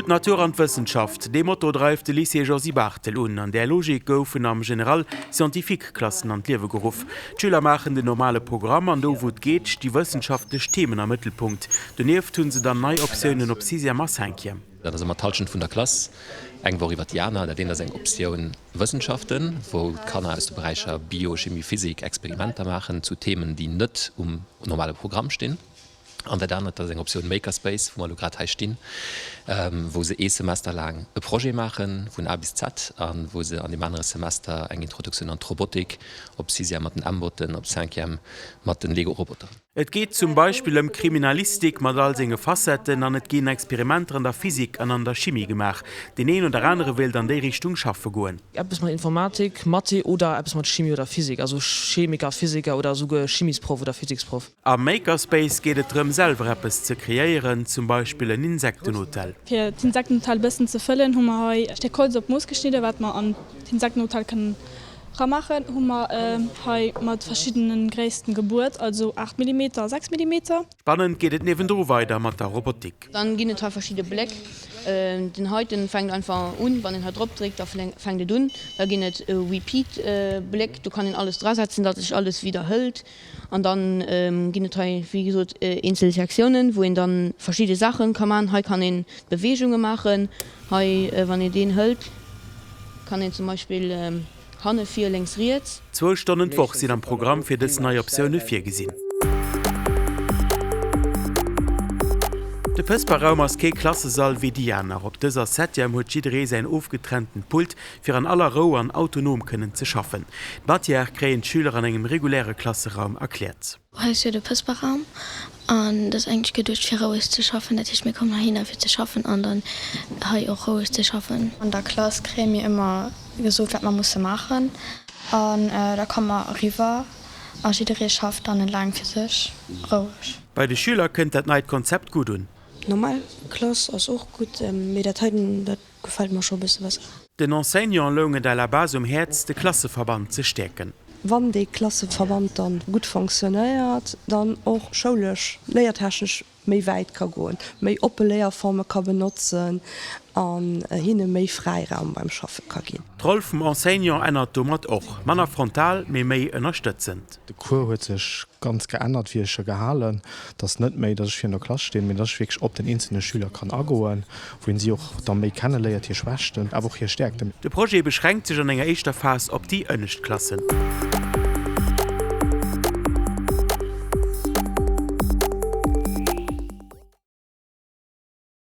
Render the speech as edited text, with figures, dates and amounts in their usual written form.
D'Lut, d'Natur an d'Wëssenschaft, dee Motto dreift de Lycée Josy Barthel un. An där Logik goufen am General Scientifique-Klassen an d'Liewe geruff. D'Schüler maachen den normale Programm an do wou et geet sti wëssenschaftlech Themen am Mëttelpunkt. Donieft hu se dann nei Optiounen op Sixième a Cinquième. Dat ass ëmmer d'Hallschent vun der Klass, eng Woch iwwer déi aner. Dat eent ass eng Optioun Wëssenschaften, wou d'Kanner aus de Beräicher Bio, Chimie, Physik Experimenter maachen zu Themen, déi net um normale Programm stinn. An dat anert ass eng Optioun Makerspace, wou mer elo grad hei stinn, wou se ee Semester laang e Projet maache vun A bis Z a wou se an deem anere Semester eng Introduktioun an d'Robotik op Sixième mat den M-Botten, op Cinquième mat den Lego-Roboteren. Et geet zum Beispill ëm Kriminalistik mat all senge Facetten an et ginn Experimenter an der Physik an an der Chimie gemaach. Deen een oder anere wéilt an déi Richtung schaffe goen. Eppes mat Informatik, Mathé oder eppes mat Chimie oder Physik, also Chemiker, Physiker oder esouguer Chimiesproff oder Physiksproff. Am Makerspace geet et drëm selwer eppes ze kreéieren, zum Beispill en Insektenhotel. Fir d'Insektenhotel bëssen ze fëllen hu mer hei e Stéck Holz op d'Mooss geschnidden, wat mer an d'Insektenhotel kënnen ramaachen. Hu mer hei mat verschiddenen Gréissten gebuert, also 8 Millimeter a 6 Millimeter. Spannend geet et niewendru weider mat der Robotik. Dann ginn et hei verschidde Bléck. Den heiten fänkt einfach un, wann een hei drop dréckt, da fänkt et un. Da ginn et Repeat Bléck, do kann een alles drasetzen, datt sech alles widderhëlt. An dann ginn et hei, wéi gesot, eenzel Sektiounen, wou een dann verschidde Saachen ka maachen. Hei kann een Beweegunge maachen. Hei, wann een deen hëlt, kann een zum Beispill hanne, vir, lénks, riets. Zwou Stonnen d'Woch sinn am Programm fir dës nei Optioune virgesinn. De Pësper-Raum ass kee Klassesall wéi déi aner. Op dëser Septième huet jidderee säin ofgetrennten Pult, fir an aller Rou an autonom kënnen ze schaffen. D'Matière kréien d'Schüler an engem reguläre Klasseraum erkläert. Hei ass jo de Pësperraum an dat ass eigentlech geduecht fir roueg ze schaffen. Dat heescht mir kommen heihinner fir ze schaffen an dann hei och roueg ze schaffen. An der Klass kréie mir ëmmer gesot wat mer musse maachen an da komme mer eriwwer a jidderee schafft dann eleng fir sech roueg. Bei de Schüler kënnt dat neit Konzept gutt un. Normal Klass ass och gutt, mee dat heiten dat Gefällt mer scho bësse besser. Den Enseignant loung et à la base um Häerz, de Klasseverband ze stäerken. Wann dee Klasseverband dann gutt fonctionnéiert, dann och schoulesch, léiertechnesch méi wäit ka goen, méi oppe Léierforme ka benotzen an hinne méi Fräiraum beim Schaffe ka ginn. D'Roll vum Enseignant ännert domat och, manner frontal, mee méi ënnerstëtzend. De Cours huet sech ganz geännert, wéi ech e gehalen. Et ass net méi, datt ech virun der Klass stinn, mee datt ech wierklech op den eenzelne Schüler kann agoen, wou een si och da méi kenneléiert, hir Schwächten, awer och hir Stäerkten. De Projet beschränkt sech an enger éischter Phas op déi ënnescht Klassen.